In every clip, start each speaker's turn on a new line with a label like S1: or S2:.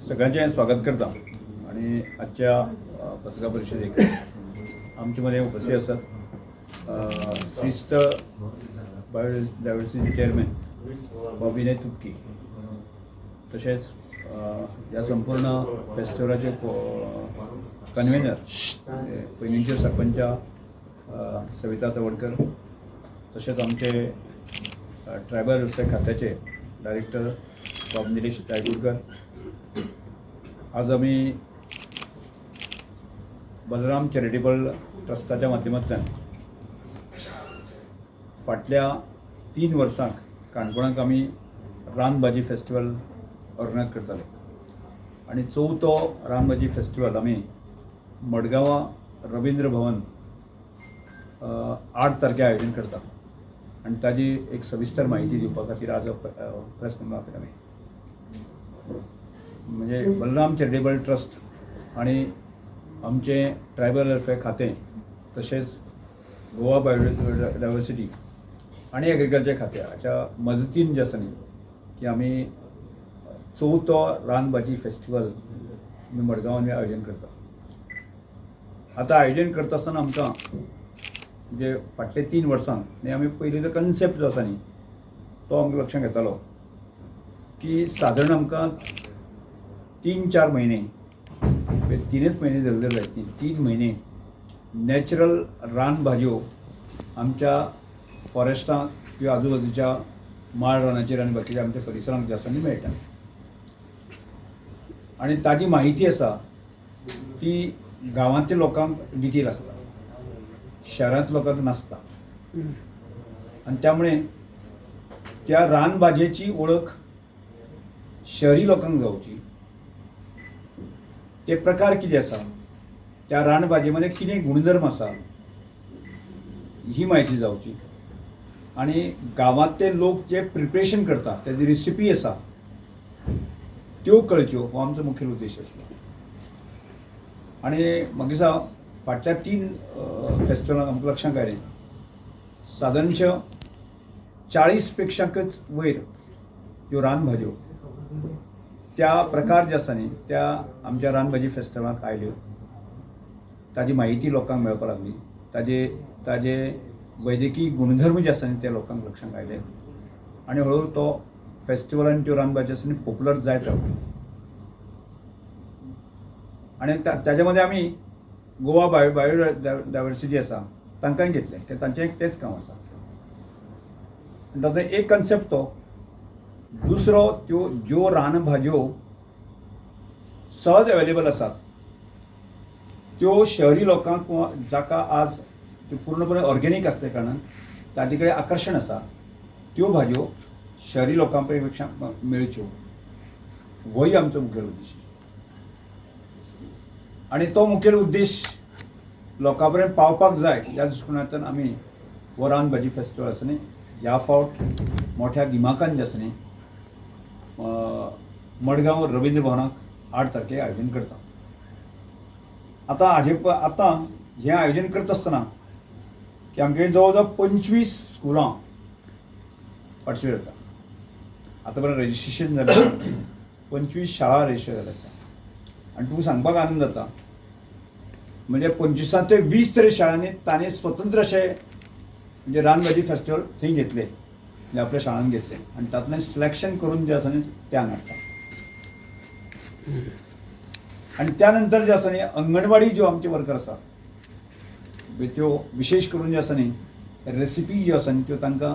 S1: सगळ्यांचें स्वागत करता आनी आजच्या पत्रकार परिशदेक आमचे मदें उपस्थित आसात श्रीस्थळ बायोडायवर्सिटी चेअरमॅन बाब विनय तुपकी, तशेंच ह्या संपूर्ण फेस्टिवलाचे कन्वेनर पयलींचे सरपंचा सविता तवडकर, तशेंच आमचे ट्रायबल वेलफेअर खात्याचे डायरेक्टर बाब निलेश दायगुडकर. आज आमी बलराम चॅरिटेबल ट्रस्टाच्या माध्यमांतल्यान फाटल्या 3 वर्सांक काणकोणाक आमी रानभाजी फेस्टिवल ऑर्गनायज करताले आनी चवथो रानभाजी फेस्टिवल आमी मडगांवां रवींद्र भवन 8 तारखे आयोजन करता आनी ताजी एक सविस्तर म्हायती दिवपा खातीर आज प्रेस कॉन्फरन्स आमी म्हणजे बलराम चॅरिटेबल ट्रस्ट आनी आमचें ट्रायबल वेलफेअर खातें, तशेंच गोवा बायोडायवर्सिटी आनी एग्रीकल्चर खातें हाच्या मदतीन जें आसा न्ही की आमी चवथो रानभाजी फेस्टिवल आमी मडगांव आयोजन करता. आतां आयोजन करता आसतना आमकां म्हणजे फाटले 3 वर्सांक न्ही आमी पयलींचो कन्सेप्ट जो आसा न्ही तो आमकां लक्षांत घेतालो की सादारण आमकां 3-4 म्हयने, 3च म्हयने धरले जाय, 3 म्हयने नॅचरल रानभाजयो आमच्या फॉरेस्टांत किंवा आजूबाजूच्या माळ रानाचेर आनी बाकीच्या आमच्या परिसरांत जे आसा न्ही मेळटा आनी ताजी म्हायती आसा ती गांवांतल्या लोकांक डिटेल आसता, शहरांतल्या लोकांक नासता आनी त्यामुळे त्या रानभाजयेची वळख शहरी लोकांक जावची, ते प्रकार कितें आसा, त्या रानभाजये मदें कितें गुणधर्म आसा ही म्हायती जावची आनी गांवांतले लोक जे प्रिपरेशन करता तेजी रेसिपी आसा त्यो कळच्यो हो आमचो मुखेल उद्देश आसलो. आनी म्हाका दिसता फाटल्या 3 फेस्टिवलांक आमकां लक्षांत आयलें सादारणशें 40 पेक्षाकच वयर ह्यो रानभाजयो त्या प्रकार जे आसा न्ही त्या आमच्या रानभाजी फेस्टिवलाक आयल्यो, ताजी म्हायती लोकांक मेळपाक लागली, ताजे वैद्यकीय गुणधर्म जे आसा न्ही ते लोकांक लक्षांत आयले आनी हळूहळू तो फेस्टिवल आनी त्यो रानभाजी आसा न्ही पॉप्युलर जायत रावल्यो. आनी ताच्या मदें आमी गोवा बायोडायवर्सिटी आसा तांकांय घेतलें, कित्याक तांचें एक तेंच काम आसा. तातूंत एक कन्सेप्ट तो, दुसरो त्यो ज्यो रानभाजयो सहज अवेलेबल आसात त्यो शहरी लोकांक जाका आज त्यो पूर्णपणे ऑर्गेनीक आसल्या कारणान ताजे कडेन आकर्शण आसा त्यो भाजयो शहरी लोकां पेक्षा मेळच्यो होय आमचो मुखेल उद्देश. आनी तो मुखेल उद्देश लोकां पर्यंत पावपाक जाय ह्या दृश्टिकोनांतल्यान आमी हो रानभाजी फेस्टिवल आसा न्ही ह्या फावट मोठ्या दिमाकान जे आसा न्ही मडगांव रवींद्र भवनाक 8 तारखेक आयोजन करता. आतां हाजे आतां हें आयोजन करता आसतना की आमचे जवळ जवळ 25 स्कुलां पार्टिसिपेट जाता. आतां पर्यंत रजिस्ट्रेशन जालें 25 शाळा रजिस्टर जाल्यो आसा आनी तुका सांगपाक आनंद जाता म्हणजे 25 ते 20 तरी शाळांनी तांणी स्वतंत्र अशें म्हणजे रानभाजी फेस्टिवल थंय घेतले, म्हणजे आपल्या शाळान घेतले आनी तातूंतल्यान सिलेक्शन करून जें आसा न्ही तें हांगा हाडटा. आनी त्या नंतर जें आसा न्ही अंगणवाडी ज्यो आमचे वर्कर आसा त्यो विशेश करून जे आसा न्ही रेसिपी ज्यो आसा न्ही त्यो तांकां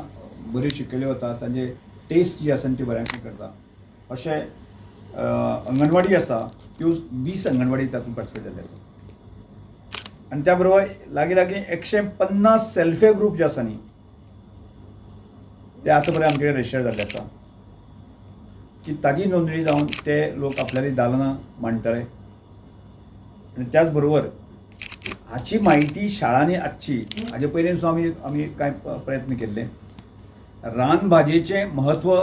S1: बऱ्यो शिकयल्यो वता, तांचे टेस्ट जी आसा न्ही त्यो बऱ्यापैकी करता. अशें अंगणवाडी आसा त्यो 20 अंगणवाडी तातूंत पार्टिसिपेट जाल्ले आसा. आनी त्या बरोबर लागीं लागीं 150 सेल्फ हेल्प ग्रूप जे आसा न्ही ते आतां पर्यंत आमचे कडेन रजिस्टर जाल्ले आसा की ताजी नोंदणी जावन ते लोक आपल्याली दालनां मांडटले. आनी त्याच बरोबर हाची म्हायती शाळांनी आसची हाजे पयलीं सुद्दां आमी कांय प्रयत्न केल्ले. रानभाजयेचें म्हत्व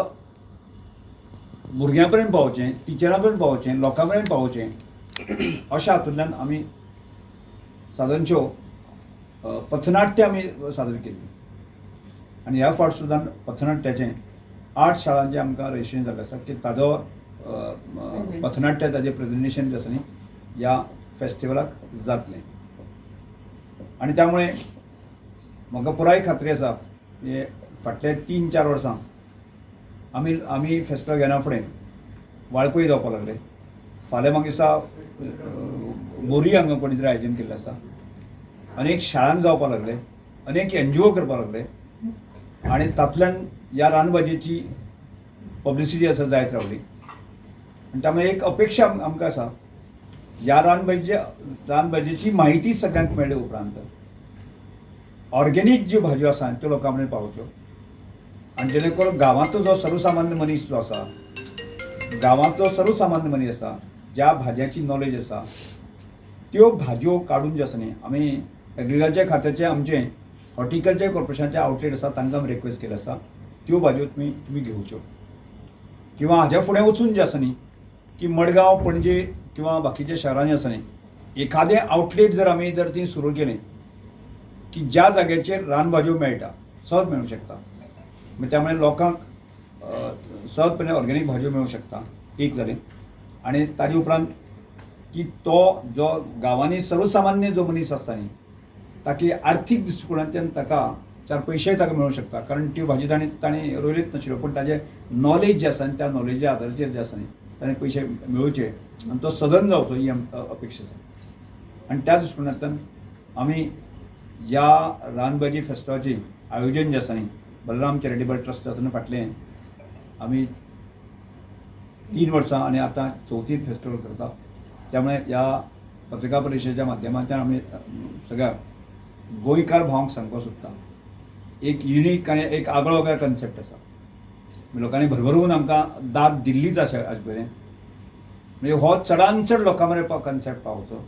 S1: भुरग्यां पर्यंत पावोवचें, टिचरां पर्यंत पावोवचें, लोकां पर्यंत पावोवचें अशा हातूंतल्यान आमी सादारणच्यो पथनाट्य आमी सादर केल्लीं. आनी ह्या फावट सुद्दां पथनाट्याचें 8 शाळांचें आमकां रजिस्ट्रेशन जाल्लें आसा की ताजो पथनाट्य ताजें प्रेजेंटेशन जें आसा न्ही ह्या फेस्टिवलाक जातलें. आनी त्यामुळे म्हाका पुराय खात्री आसा हे फाटले 3-4 वर्सां आमी आमी फेस्टिवल घेना फुडें वाळपय जावपाक लागले. फाल्यां म्हाका दिसता बोरी हांगा कोणी तरी आयोजन केल्लें आसा. अनेक शाळांक जावपाक लागले, अनेक एनजीओ करपाक लागले आनी तातूंतल्यान ह्या रानभाजयेची पब्लिसिटी आसा जायत रावली. आनी त्यामुळे एक अपेक्षा आमकां आसा ह्या रानभाजयेची म्हायती सगळ्यांक मेळ्ळे उपरांत ऑर्गेनीक ज्यो भाजयो आसा त्यो लोकां मेरेन पावोवच्यो आनी जेणे करून गांवांतलो जो सर्वसामान्य मनीस जो आसा, गांवांतलो सर्वसामान्य मनीस आसा ज्या भाजयांची नॉलेज आसा त्यो भाजयो काडून ज्यो आसा न्ही आमी एग्रीकल्चर खात्याचें आमचें हॉर्टिकल्चर कॉर्पोरेशनाचें आवटलेट आसा तांकां आमी रिक्वेस्ट केलें आसा त्यो भाजयो तुमी तुमी घेवच्यो किंवा हाज्या फुडें वचून जें आसा न्ही की मडगांव, पणजे किंवा बाकीच्या शहरांनी आसा न्ही एखादें आवटलेट जर आमी जर ती सुरू केलें की ज्या जाग्याचेर रानभाजयो मेळटा, सहज मेळूंक शकता, मागीर त्यामुळे लोकांक सहजपणे ऑर्गेनीक भाजयो मेळूंक शकता. एक जालें. आनी ताजे उपरांत की तो जो गांवांनी सर्वसामान्य जो मनीस आसता न्ही ताकी आर्थीक दृश्टिकोणांतल्यान ताका 4 पयशेय ताका मेळूंक शकता, कारण त्यो भाजी ताणें ताणें रोयल्योच नाशिल्ल्यो पूण ताजें नॉलेज जें आसा आनी त्या नॉलेजा आदाराचेर जें आसा न्ही ताणें पयशे मेळोवचे आनी तो सदन जावचो ही अपेक्षा आसा. आनी त्या दृश्टिकोणांतल्यान आमी ह्या रानभाजी फेस्ताचें आयोजन जें आसा न्ही बलराम चॅरिटेबल ट्रस्ट आसा न्ही फाटलें आमी 3 वर्सां आनी आतां चवथी फेस्टिवल करता. त्यामुळे ह्या पत्रिका परिशदेच्या माध्यमांतल्यान आमी सगळ्या गोंयकार भावांक सांगपाक सोदता एक युनीक आनी एक आगळो वेगळो कन्सेप्ट आसा. लोकांनी भरभरून आमकां दाद दिल्लीच आसा आज पर्यंत. म्हणजे हो चडान चड लोकां मेरेन कन्सेप्ट पावचो.